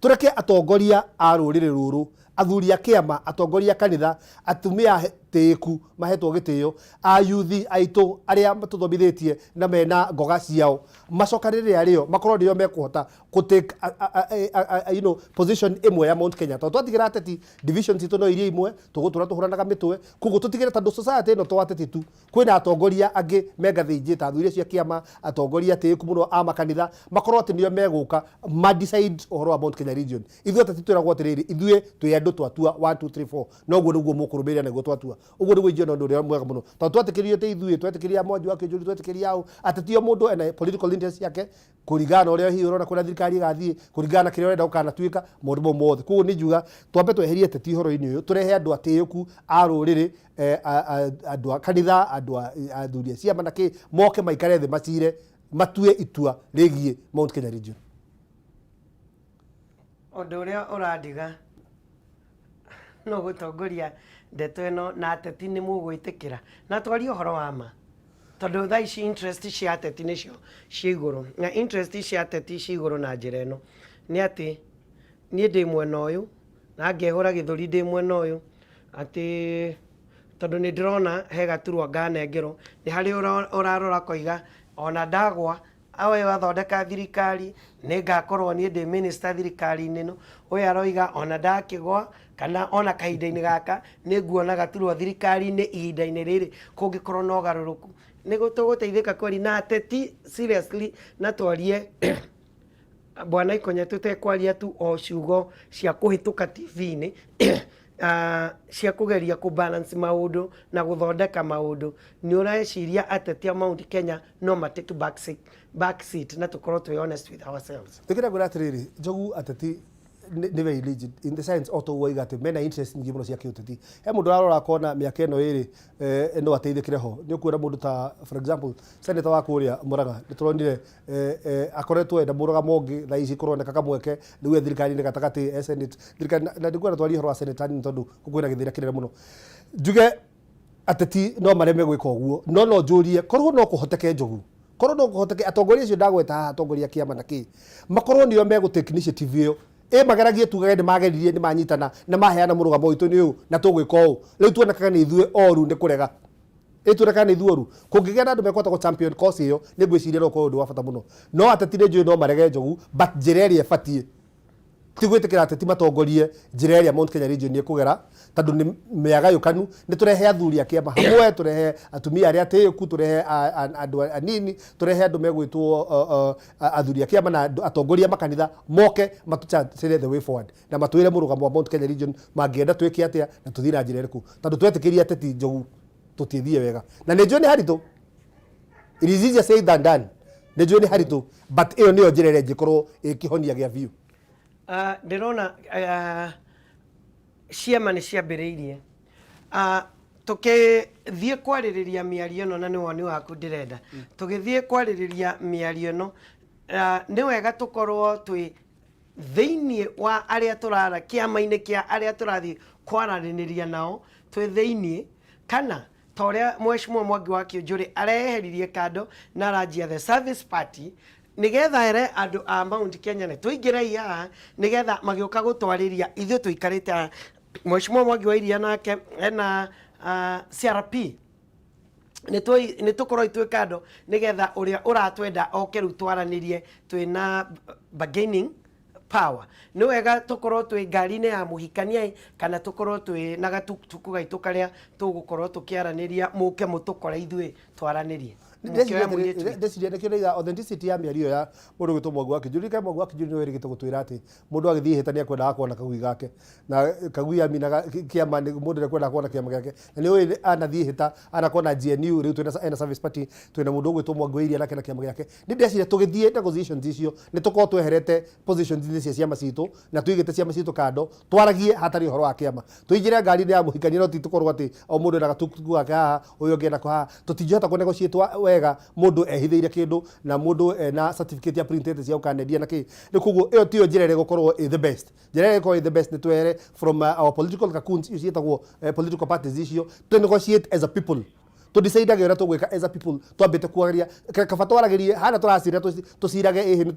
S1: tũreke atongoria a rũrĩrĩ rũrũ, athuri a kĩama, atongoria a kanitha, atumia tĩĩku mahetwo gĩtĩo, ayuthi aitũ arĩa matũthomithĩtie na mena ngoga ciao, macokanĩrĩre arĩo makorwo nĩo mekũhota kũ take a, position ĩmwe ya Mount Kenya. Tondũ twatigĩra ateti division citũ no iria imwe, tũgũtũra tũhũranaga mĩtwe. Koguo tũtigĩre, tondũ society ĩno to ateti tu, kwĩna atongoria angĩ me ngathĩ ingĩ ta athuri acio a kĩama, atongoria atĩĩku mũno a makanitha, makorwo atĩ nĩo megũka ma decide ũhoro wa Mount Kenya region. Ithuĩ ateti twĩragwo atĩrĩrĩ, ithuĩ twĩ andũ twatua 1 2 3 4, noguo nĩguo mũkũrũmĩrĩra nĩguo twatua. Ũguo nĩguo ingĩona ũndũ ũrĩa mwega mũno, tondũ twetĩkĩrio atĩ ithuĩ twetĩkĩria Mwangi wa Kĩnjũri, twetĩkĩria au, ateti o mũndũ ena political interest yake kũringana na ũrĩa hihi ũrona kũrĩa thirikari ĩgathiĩ, kũringana na kĩrĩa ũrenda gũkanatuĩka, maũndũ mau mothe. Koguo niĩ ngiuga twambe tweherie ateti ũhoro-inĩ ũyũ, tũrehe andũ atĩĩku a rũrĩrĩ, andũ a kanitha, andũ a athuri a ciama na kĩ, moke maikare thĩ macire, matue itua rĩgiĩ Mount Kenya region.
S2: Ũndũ ũrĩa ũrandiga no gũtongoria ndeto ĩno na ateti nĩ mũgwĩtĩkĩra na twarie ũhoro wa ma, tondũ thaa ici interest cia ateti nĩcio ciĩ igũrũ, na interest cia ateti ciĩ igũrũ na njĩra ĩno nĩ atĩ niĩ ndĩ mwena ũyũ na ngehũra gĩthũri ndĩ mwena ũyũ atĩ tondũ nĩ ndĩrona he gaturwa nganengerwo, nĩ harĩ ũrarora koiga ona ndagwa ũyũ athondeka thirikari nĩ ngakorwo niĩ ndĩ minister thirikari-inĩ ĩno, ũyũ aroiga ona ndakĩgwa kana ona kahinda-inĩ gaka nĩ nguona gaturwa thirikari-inĩ ihinda-inĩ rĩrĩ kũngĩkorwo na ũgarũrũku. Nĩ tũgũteithĩka kweli na ateti seriously na twarie bwana Ikonye tũtekwaria tu o ciugo cia kũhĩtũka TV-inĩ cia kũgeria kũ balance maũndũ na gũthondeka maũndũ. Nĩ ũreciria ateti a Mount Kenya no ma take back seat na tũkorwo twĩ honest with ourselves?
S1: Ndĩkĩra ngwĩra atĩrĩrĩ, Njogu, ateti nĩ very rigid in the sense o toguo oiga atĩ mena interest nyingĩ mũno cia kĩũteti. He mũndũ ũrarora akona mĩaka ĩno ĩrĩ no ateithĩkĩre ho. Nĩ ũkuona mũndũ ta, for example, senator wa kũrĩa Murang'a, nĩ tũronire akoretwo ena mũrũgamo ũngĩ, thaa ici kũroneka kamweke rĩu e thirikari-inĩ gatagatĩ, e senate thirikari. Na ndikuona twarie ũhoro wa senator nini tondũ kwĩna gĩthĩna kĩnene mũno. Njuge ateti no mareme gwĩka ũguo, no njũrie korwo no kũhoteke, Njogu, korwo no kũhoteke atongoria acio ndagweta haha, atongoria a kĩama na kĩ, makorwo nĩo megũ take initiative ĩyo, ĩ mageragie, tugage nĩ mageririe, nĩ manyitana na maheana mũrũgamo witũ nĩ ũyũ na tũgwĩka ũũ. Rĩu tuonekaga nĩ ithuĩ oru nĩ kũrega, ĩ tuonekaga nĩ ithuĩ oru. Kũngĩgĩa na andũ mekũhota gũ champion cause ĩyo, nĩ ngwĩciria no ũkorwo ũndũ wa bata mũno. No ateti nĩ njũĩ no marege, Njogu, but njĩra ĩrĩa ĩbatiĩ ti gwĩtĩkĩra ateti matongorie njĩra ĩrĩa Mount Kenya region ĩkũgera, tondũ nĩ mĩagayũkanu. Nĩ tũrehe athuri a kĩama hamwe, tũrehe atumia arĩa atĩĩku, tũrehe andũ anini, tũrehe andũ megwĩtwo athuri a kĩama na atongoria a makanitha moke matũcatĩre the way forward na matwĩre mũrũgamo wa Mount Kenya region mangĩenda twĩke atĩa na tũthiĩ na njĩra ĩrĩkũ, tondũ twetĩkĩria ateti, Njogu, tũtithiĩ wega. Na nĩ njũĩ nĩ haritũ, it is easier said than done. Nĩ njũĩ nĩ haritũ, but ĩyo nĩyo njĩra ĩrĩa ĩngĩkorwo ĩkĩhonia gĩa biũ.
S2: Ndĩrona ciama nĩ ciambĩrĩirie. Tũkĩthiĩ kwarĩrĩria mĩario ĩno, na nĩ woni waku ndĩrenda, tũgĩthiĩ kwarĩrĩria mĩario ĩno, nĩ wega tũkorwo twĩ thĩinĩ wa arĩa tũrara kĩama-inĩ kĩa arĩa tũrathiĩ kwaranĩria nao twĩ thĩinĩ, kana ta ũrĩa Mheshimiwa Mwangi wa Kĩũnjũrĩ areheririe kando na aranjia the Service Party nĩgetha ere andũ a Mount Kenya nĩ tũingĩrei haha, nĩgetha magĩũka gũtwarĩria ithuĩ tũikarĩte haha. Mheshimiwa Mwangi wa Iria nake ena CRP, nĩ tũkorwo twĩ kando nĩgetha ũrĩa ũratwenda oke rĩu twaranĩrie twĩna bargaining power. Nĩ wega tũkorwo twĩ ngari-inĩ ya mũhikania ĩ, kana tũkorwo twĩ na gatukutuku gaitũ karĩa tũgũkorwo tũkĩaranĩria, mũke mũtũkore ithuĩ twaranĩrie. Mũkĩoya mũirĩtu witũ.
S1: Ndeciria nĩkĩo ndaiga authenticity ya mĩario ya mũndũ gwĩtwo Mwangi wa Kĩnjũri. Ririkana Mwangi wa Kĩnjũri nĩwe wĩrĩgĩte gũtwĩra atĩ mũndũ agĩthiĩ ihĩta nĩ akwendaga kuona kagui gake, na kagui aminaga kĩama nĩ mũndũ nĩ akwendaga kuona kĩama gĩake, na nĩ ũĩ anathiĩ ihĩta anakuona GNU. Rĩu twĩna ena Service Party, twĩna mũndũ ũgwĩtwo Mwangi wa Iria nake na kĩama gĩake. Nĩ ndeciria tũgĩthiĩ negotiations icio nĩ tũkorwo tweherete positions inĩ cia ciama citũ na tũigĩte ciama citũ kando, twaragie hatarĩ ũhoro wa kĩama, tũingĩre ngari-inĩ ya mũhikania, no ti tũkorwo atĩ o mũndũ ena gatukutuku gake haha, ũyũ ũngĩ enako haha. Tũtingĩhota kũ negotiate wega mũndũ ehithĩire kĩndũ na mũndũ ena certificate ya printĩte cia gũkanendia na kĩ. Rĩu koguo ĩyo tiyo njĩra ĩrĩa ĩgũkorwo ĩ the best. Njĩra ĩrĩa ĩgũkorwo ĩ the best nĩ twehere from our political cocoons, icio ciĩtagwo political parties icio, to negotiate as a people, tũdecidage ũrĩa tũgwĩka as a people, twambĩte kwaria kaba twaragĩrie hana tũracira, tũcirage ĩhĩ nĩ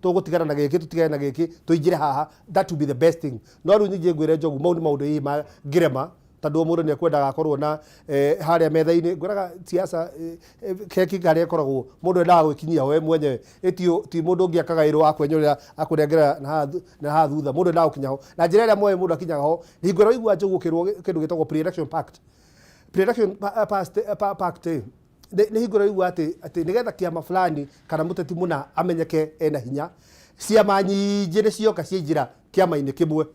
S1: tũgũtigana na gĩkĩ, tũtigane na gĩkĩ, tũingĩre haha. That will be the best thing. No rĩu ningĩ ngwĩre, Njogu, mau nĩ maũndũ hihi mangĩrema, tondũ o mũndũ nĩ ekwendaga akorwo na harĩa metha-inĩ. Ngwĩraga siasa keki karĩa ĩkoragwo mũndũ endaga gwĩkinyia we mwenyewe, ĩtio ti mũndũ ũngĩ akagaĩrwo akwenyũrĩra akũnengera na haha thutha. Mũndũ endaga gũkinya ho na njĩra ĩrĩa moĩ mũndũ akinyaga ho. Hingo ĩrĩa ũigua, Njogu, ũkĩrwo kĩndũ gĩtagwo pre-election pact, pre-election pact nĩ hingo ĩrĩa ũigua atĩ nĩgetha kĩama fulani kana mũteti mũna amenyeke ena hinya, ciama nyingĩ nĩ cioka ciaingĩra kĩama-inĩ kĩmwe.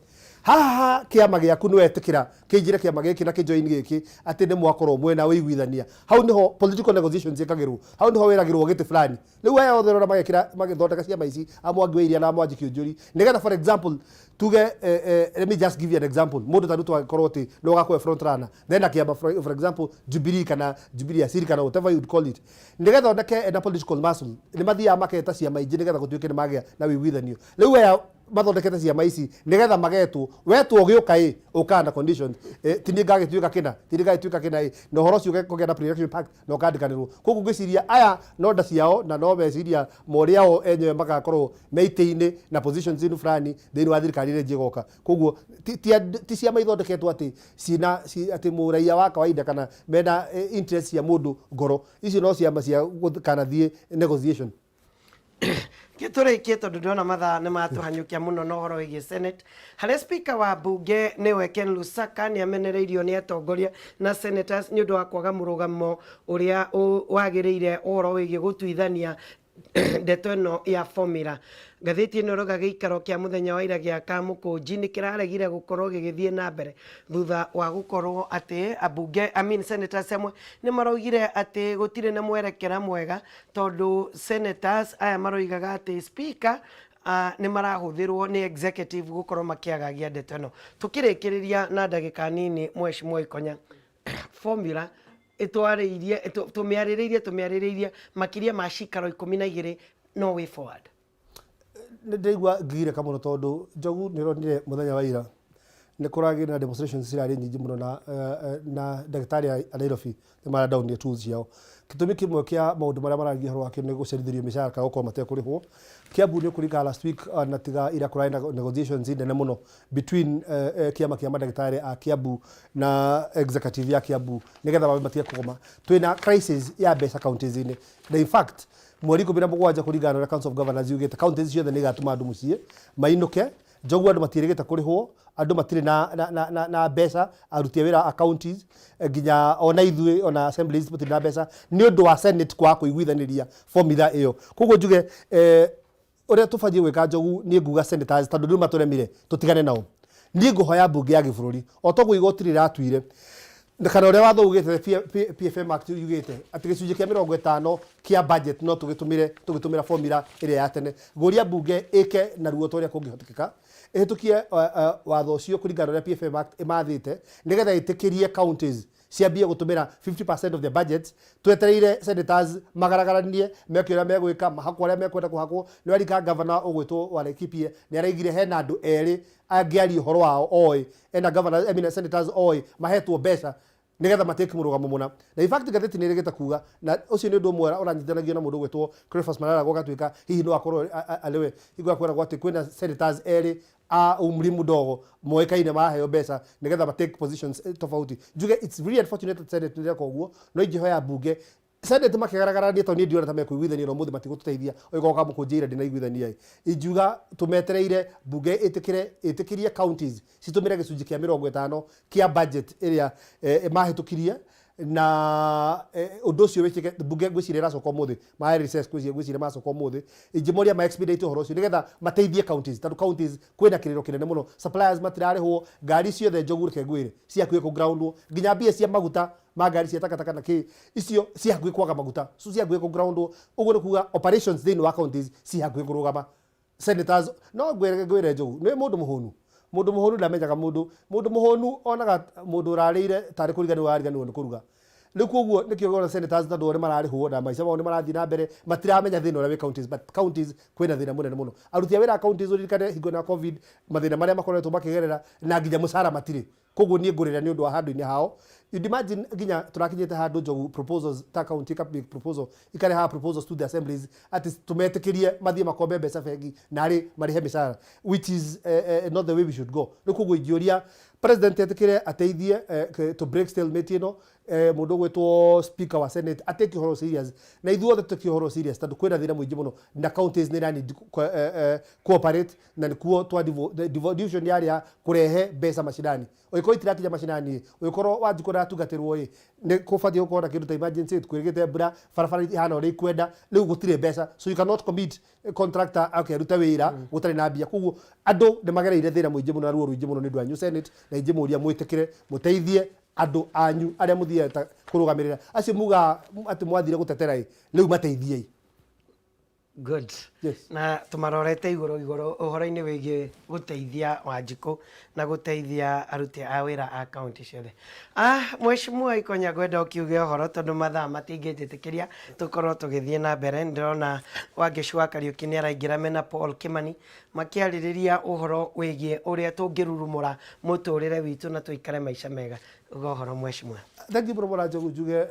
S1: Haha kĩama gĩaku nĩ wetĩkĩra kĩingĩre kĩama gĩkĩ na kĩjoin gĩkĩ, atĩ nĩ mwakorwo mwena ũiguithania. Hau nĩho political negotiations ciĩkagĩrwo, hau nĩho wĩragĩrwo gĩtĩ fulani. Rĩu aya othe ũrona magekĩra magĩthondeka ciama ici, a Mwangi wa Iria na Mwangi Kĩũnjũri, nĩgetha, for example, tuge let me just give you an example, mũndũ ta Ruto angĩkorwo atĩ nĩwe ũgakorwo front runner, then akĩamba for example Jubilee kana Jubilee Asili kana whatever you would call it, nĩgetha oneke ena political muscle, nĩ mathiaga maketa ciama ingĩ nĩgetha gũtuĩke nĩ magĩa na ũiguithanio. Rĩu aya mathondekete ciama ici nĩgetha magetwo, wetwo ũgĩũka ĩ ũkaga na conditions, ti niĩ ngagĩtuĩka kĩna, ti niĩ ngagĩtuĩka kĩna ĩ, na ũhoro ũcio ũkagĩa na pre-election pact na ũkandĩkanĩrwo. Koguo ngwĩciria aya no nda ciao na no meciria ma ũrĩa o enyewe magakorwo me itĩ-inĩ na positions inĩ fulani thĩinĩ wa thirikari ĩrĩa ĩngĩ ĩgoka. Koguo ti ciama ithondeketwo atĩ ciina atĩ mũraia wa kawaida kana mena interest cia mũndũ ngoro. Icio no ciama cia gũkanathiĩ negotiation.
S2: Gĩtũrĩkie tondũ ndĩrona mathaa nĩ matũhanyũkia mũno na ũhoro wĩgiĩ Senate. Harĩa speaker wa mbunge nĩwe Ken Lusaka nĩ amenereirio nĩ atongoria na senators nĩ ũndũ wa kwaga mũrũgamo ũrĩa wagĩrĩire ũhoro wĩgiĩ gũtuithania ndeto ĩno ya formula. Ngathĩti ĩno ĩrauga gĩikaro kĩa mũthenya wa ira gĩa Kamũkũnji nĩ kĩraregire gũkorwo gĩgĩthiĩ na mbere thutha wa gũkorwo atĩ ambunge, I mean senators amwe nĩ maraugire atĩ gũtirĩ na mwerekera mwega tondũ senators aya maroigaga atĩ speaker nĩ marahũthĩrwo nĩ executive gũkorwo makĩagagia ndeto ĩno. Tũkĩrĩkĩrĩria na ndagĩka nini Mheshimiwa Ikonya, formula ĩtwarĩirie tũmĩarĩrĩirie tũmĩarĩrĩirie makĩria ma cikaro 12 no way forward.
S1: Nĩ ndĩraigua ngĩgirĩka mũno tondũ Njogu nĩ ũronire mũthenya wa ira nĩ kũragĩire na demonstrations cirarĩ nyingĩ mũno na, na ndagĩtarĩ a Nairobi nĩ mara down tools ciao. Gĩtũmi kĩmwe kĩa maũndũ marĩa maragia ũhoro wakĩo nĩ gũcerithĩrio mĩcara kana gũkorwo matekũrĩhwo. Kiambu nĩ ũkũringana last week na tiga ira kũrarĩ na negotiations nene mũno between kĩama kĩa mandagĩtarĩ a Kiambu na executive ya Kiambu nĩgetha mabe matige kũgoma. Twĩna crisis ya mbeca counties-inĩ na in fact mweri 17 kũringana na ũrĩa Council of Governors yugĩte counties ciothe nĩ igatũma andũ mũciĩ mainũke. Njogu andũ matiĩrĩgĩte kũrĩhwo, andũ matirĩ na, na, na, na, na mbeca, aruti a wĩra a counties nginya ona ithuĩ ona assemblies matirĩ na mbeca nĩ ũndũ wa Senate kwaga kũiguithanĩria formula ĩyo. Koguo njuge ũrĩa tũbatiĩ gwĩka Njogu, niĩ nguga senators tondũ rĩu matũremire tũtigane nao. Niĩ ngũhoya mbunge ya gĩbũrũri o toguo igoti rĩratuire kana ũrĩa watho ugĩte PFM Act yugĩte atĩ gĩcunjĩ kĩa 50 kĩa budget no tũgĩtũmĩre tũgĩtũmĩra formula ĩrĩa ya tene. Ngũria mbunge ĩke na ruo ta ũrĩa kũngĩhotekeka ĩhĩtũkie watho ũcio kũringana na ũrĩa PFM Act ĩmathĩte nĩgetha ĩtĩkĩrie counties ciambie gũtũmĩra 50% of the budget twetereire senators magaragaranie meke ũrĩa megwĩka mahakwo arĩa mekwenda kũhakwo. Nĩ warika governor ũgwĩtwo wa Laikipia nĩ araigire hena andũ erĩ angĩaria ũhoro wao oĩ ena governor, I mean, senators oĩ mahetwo mbeca nĩgetha matake mũrũgamo mũna. Na in fact ngathĩti nĩ ĩrĩgĩte kuga na ũcio nĩ ũndũ ũmwe ũranyitithanagio na mũndũ ũgwĩtwo Cleophas Malala gũgatuĩka hihi no akorwo arĩ we hingo ya kwĩragwo atĩ kwĩna senators erĩ a umri mdogo moĩkaine maraheo mbeca nĩgetha ma take positions tofauti. Njuge it's really unfortunate that Senate nĩreka ũguo, no ingĩhoya mbunge Senate makĩgaragarania tondũ niĩ ndirona ta mekũiguithania na ũmũthĩ matigũtũteithia ũgĩkorwo kamũkũnjĩire ndĩnaiguithania ĩ ingiuga tũmetereire mbunge ĩtĩkĩre ĩtĩkĩrie counties citũmĩre gĩcunjĩ kĩa 50 kĩa budget ĩrĩa mahĩtũkirie na ũndũ ũcio wĩkĩke. Mbunge ngwĩciria ĩracoka ũmũthĩ ma recess, ngwĩciria macoka ũmũthĩ ingĩmoria ma expedite ũhoro ũcio nĩgetha mateithie counties tondũ counties kwĩna kĩrĩro kĩnene mũno, suppliers matirarĩhwo, ngari ciothe Njogu reke ngwĩre cihakuhĩ kũ groundwo, nginya mbia cia maguta ma ngari cia takataka na kĩ icio ci hakuhĩ kwaga maguta, so ci hakuhĩ kũ groundwo. Ũguo nĩ kuga operations thĩinĩ wa counties ci hakuhĩ kũrũgama. Senators no ngwĩre ngwĩre Njogu nĩ mũndũ mũhũnu, mũndũ mũhũnu ndamenyaga mũndũ, mũndũ mũhũnu onaga mũndũ ũrarĩire tarĩ kũriganĩrwo arariganĩrwo nĩ kũruga. Rĩu koguo nĩkĩo ũrona senators tondũ o nĩ mararĩhwo na maica mao nĩ marathiĩ na mbere, matiramenya thĩna ũrĩa wĩ counties, but counties kwĩna thĩna mũnene mũno. Aruti a wĩra a counties ũririkane hingo ya COVID mathĩna marĩa makoretwo makĩgerera na nginya mũcara matirĩ. Koguo niĩ ngũrĩra nĩ ũndũ wa handũ-inĩ hao. You'd imagine nginya tũrakinyĩte handũ Njogu proposals ta county ika make proposal ikarehaga proposals to the assemblies atĩ tũmetĩkĩrie mathiĩ makombe mbeca bengi narĩ marĩhe mĩcara, which is not the way we should go. Rĩu koguo ingĩũria president etĩkĩre ateithie to break stalemate ĩno, mũndũ ũgwĩtwo speaker wa Senate atake ũhoro serious na ithuothe tũtake ũhoro serious tondũ kwĩna thĩna mũingĩ mũno na counties nĩ ira need cooperate na nĩkuo twa devolution yarĩ ya kũrehe mbeca macinani. Ũngĩkorwo itirakinya macinani ũngĩkorwo Wanjikũ ndatungatĩrwo ĩ nĩ kũbatiĩ gũkorwo na kĩndũ ta emergency aid, kwĩrĩgĩte mbura barabara ihana ũrĩa ikwenda, rĩu gũtirĩ mbeca, so you cannot commit contractor ake arute wĩra gũtarĩ na mbia. Koguo andũ nĩ magereire thĩna mũingĩ mũno na ruo rũingĩ mũno nĩ ũndũ wa new Senate na ingĩmũria mwĩtĩkĩre mũteithie andũ anyu arĩa mũthiaga kũrũgamĩrĩra acio muga atĩ mwathire gũtetera ĩ rĩu mateithiei.
S2: Good.
S1: Yes.
S2: Na tũmarorete igũrũ igũrũ ũhoro-inĩ wĩgiĩ gũteithia Wanjikũ na gũteithia aruti a wĩra a kaunti ciothe. Mheshimiwa Ikonya, ngwenda ũkiuge ũhoro tondũ mathaa matingĩnjĩtĩkĩria tũkorwo tũgĩthiĩ na mbere. Ndĩrona Wangeci wa Kariũki nĩ araingĩra mena Paul Kimani makĩarĩrĩria ũhoro wĩgiĩ ũrĩa tũngĩrurumũra mũtũrĩre witũ na tũikare maica mega. Uga ũhoro mheshimiwa.
S1: Thank you mũno mũno Njogu. Njuge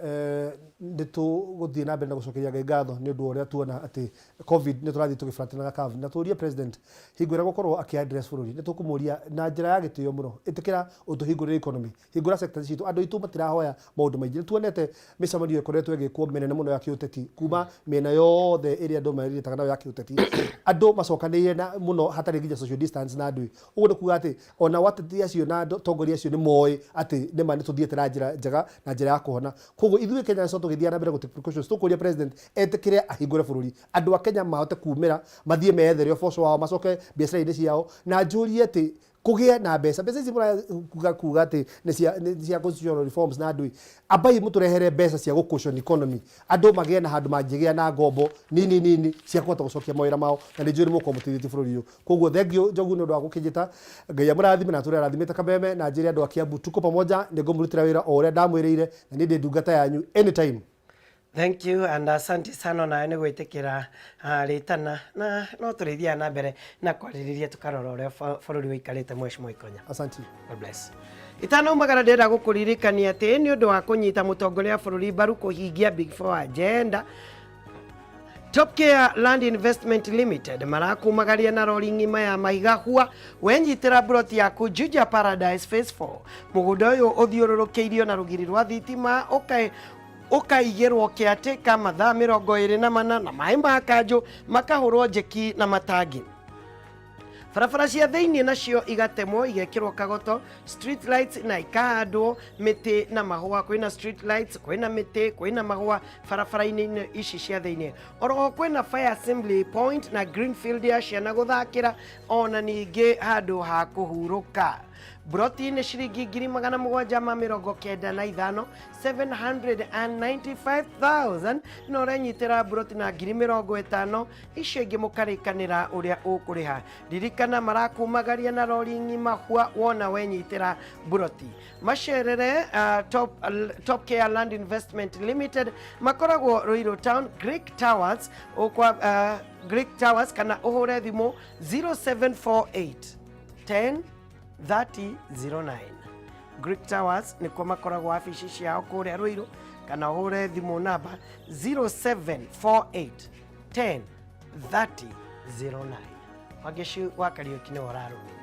S1: nĩ tũgũthiĩ na mbere na gũcokeria Ngai ngatho nĩ ũndũ wa ũrĩa tuona atĩ COVID nĩ tũrathiĩ tũgĩflattenaga curve, na tũrie president hingo ĩrĩa gũkorwo akĩ address bũrũri, nĩ tũkũmũria na njĩra ya gĩtĩo mũno, ĩtĩkĩra ũtũhingũrĩre economy, hingũra sectors citũ. Andũ aitũ matirahoya maũndũ maingĩ. Nĩ tuonete mĩcemanio ĩkoretwo ĩgĩkwo mĩnene mũno ya kĩũteti kuma mĩena yothe ĩrĩa andũ merĩtaga nayo ya kĩũteti, andũ macokanĩrĩire na mũno hatarĩ nginya social distance na andũ. Ũguo nĩ kuga atĩ ona ateti acio na atongoria acio nĩ moĩ atĩ nĩma nĩ tũthiĩte na njĩra njega na njĩra ya kũhona. Koguo ithuĩ Kenya so tũgĩthiaga na mbere gũ take precautions, tũkũria president etĩkĩre ahingũre bũrũri, andũ a Kenya mahote kumĩra mathiĩ meyethere ũboco wao, macoke biacara-inĩ ciao. Na njũrie atĩ kũgĩe na mbeca. Mbeca ici mũrakuga kuga atĩ nĩ cia constitutional reforms na andũ, ambai mũtũrehere mbeca cia gũ economy, andũ magĩe na handũ mangĩgĩa na ngombo nini nini cia kũhota gũcokia mawĩra mao, na nĩ njũĩ nĩ mũgũkorwo mũteithĩtie bũrũri ũyũ. Koguo thank you Njogu nĩ ũndũ wa gũkĩnjĩta. Ngai amũrathime na atũre arathimĩte Kameme, na njĩre andũ a Kiambu tuko pamoja. Nĩ ngũmũrutĩra wĩra o ũrĩa ndamwĩrĩire, na niĩ ndĩ ndungata yanyu anytime.
S2: Thank you and asante sana nawe nĩ gwĩtĩkĩra rĩtana, na no tũrĩthiaga na mbere na kwarĩrĩria tũkarora ũrĩa bũrũri ũikarĩte, mheshimiwa Ikonya.
S1: Asante.
S2: God bless. Itanaumagara ndĩrenda gũkũririkania atĩ nĩ ũndũ wa kũnyita mũtongoria wa bũrũri mbaru kũhingia Big Four agenda, Top Care Land Investment Limited marakumagaria na rori ng'ima ya mahiga hua wenyitĩra mburoti yaku Juja Paradise Phase 4. Mũgũnda ũyũ ũthiũrũrũkĩirio na rũgiri rwa thitima, ũkaigĩrwo kĩatĩka mathaa 24, na maĩ ma kanjũ makahũrwo njeki na matangi. Barabara cia thĩinĩ nacio igatemwo igekĩrwo kagoto, street lights na ikahandwo mĩtĩ na mahũa. Kwĩna street lights, kwĩna mĩtĩ, kwĩna mahũa barabara-inĩ ici cia thĩinĩ. Oroho kwĩna fire assembly point na greenfield ya ciana gũthakĩra, ona ningĩ handũ ha kũhurũka. Broti nĩ ciringi 795,000, 795,000, na ũrenyitĩra broti na 50,000, icio ingĩ mũkarĩkanĩra ũrĩa ũkũrĩha. Ririkana marakumagaria na rori ng'ima hua wona wenyitĩra broti. Macerere Top Care Land Investment Limited, makoragwo Ruiru Town, Greek Towers, ũkwa Greek Towers, kana ũhũre thimũ 0748 10 3009. Greek Towers nĩkuo makoragwo wabici ciao kũrĩa Ruiru, kana ũhũre thimũ namba 0748 10 3009. Wangeci wa Kariũki nĩwe ũrarũmĩrĩire.